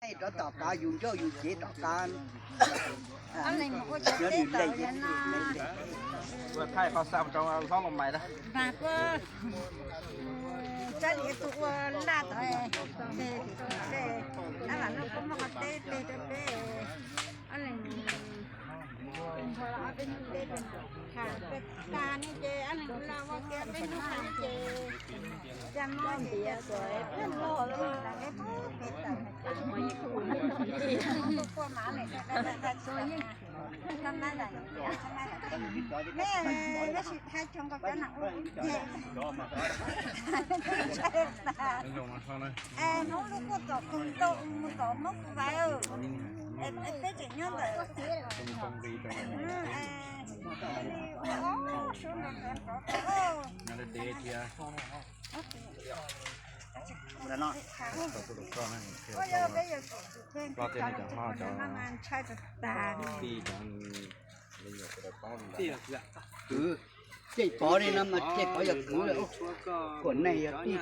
Rov tom qab yus ncauj yus cev tom qab. Ua thaij qhov xav rau hlob los mais na. Mas kuj txawj li tus ua laj tod, ces ab lam no kuj muaj qhov teb peg rau peb. Ob leeg npog ob peb hnub teb pem, tham pem tag ne ces ob leeg los ua ke peb hnub tag ces ca mob ces ca tuam peb log lawm peb pem tawm. Kuj quaj mas ne. Mej, mej sim thaij tso nkaus cov nam ua ces. Es hnub lub kuj tom kawg nkaus mus tom Hmoob Fawv, es peb tseem nyob ntawm ua ob suab nrov nrov nrov. Kwv, ces pov li no mas ces pov yog kwv, kuam neeg yog tij.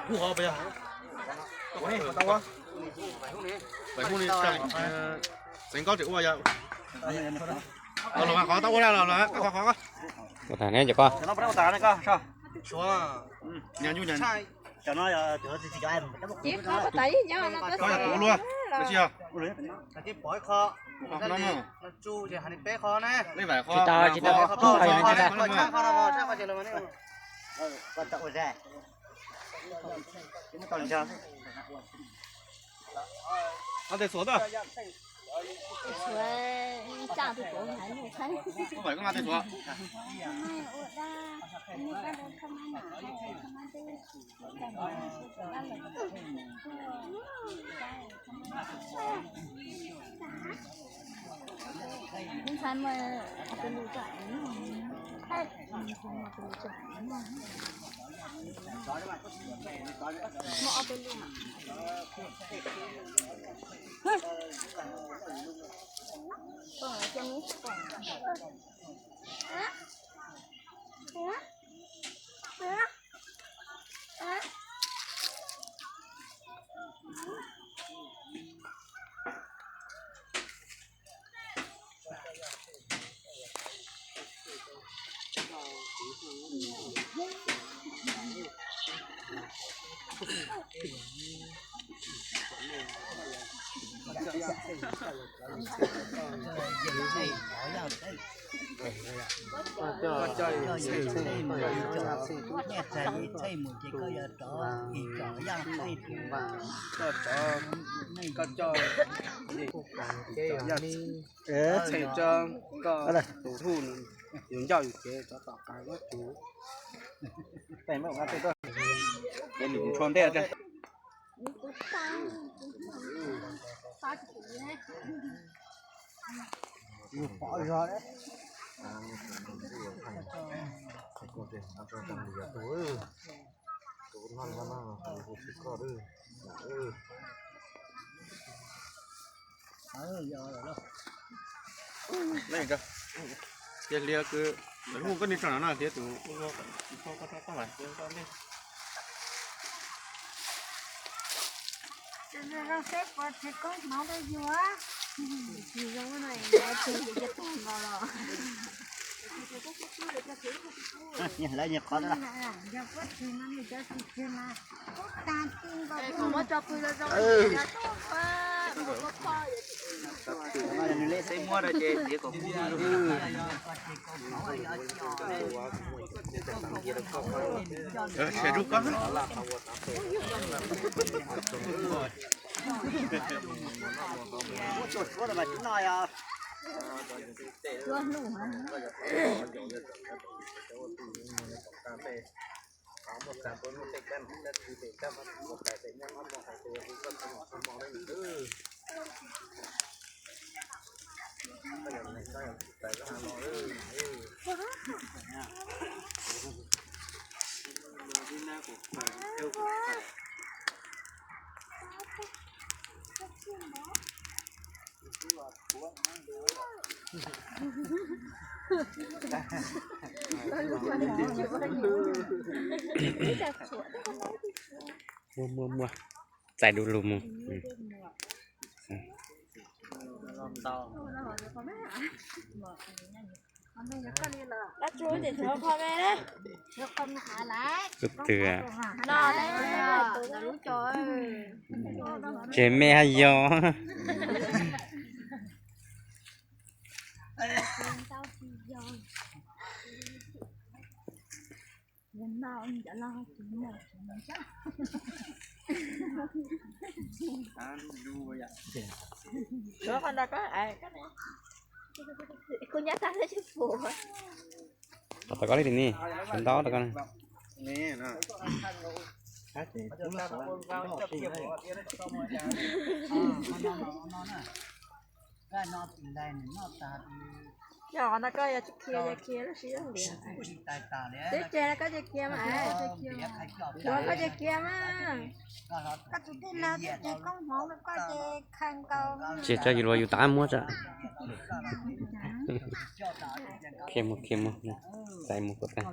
Kuv qhov pes yog, tseev koj tseem ua yog los qhov tau ua daj los los qhov qhov. Ua tas ne cov koj. Koj yog tus ua luaj, tsis yog? Tsis tau, tsis tau. Nqa tes xuas tuaj. Nqa tes xuas. Txheej Tsab, koj tus thuj yus ncauj yus cev rov tom qab tus. Ces nws tshua ntej. Cia hlias koj niag tso no na, hlias tus ua koj tso koj mas. Muaj, muaj, muaj. Txais du lug mus. Tus twg? Tsev me haj yog. Rau tau koj li ni, sawv ntau rau koj. Yog no koj yog tsis khiav, yog khiav lub siab liam. Twb ces koj ces khiav mas, koj ces khiav mas. Koj tus tij laug twb ces koob hmoov rau koj ces kha nkaus. Tsis tso yus luag yus tab muab tso. Khiav mus, khiav mus, txais mus kom tag.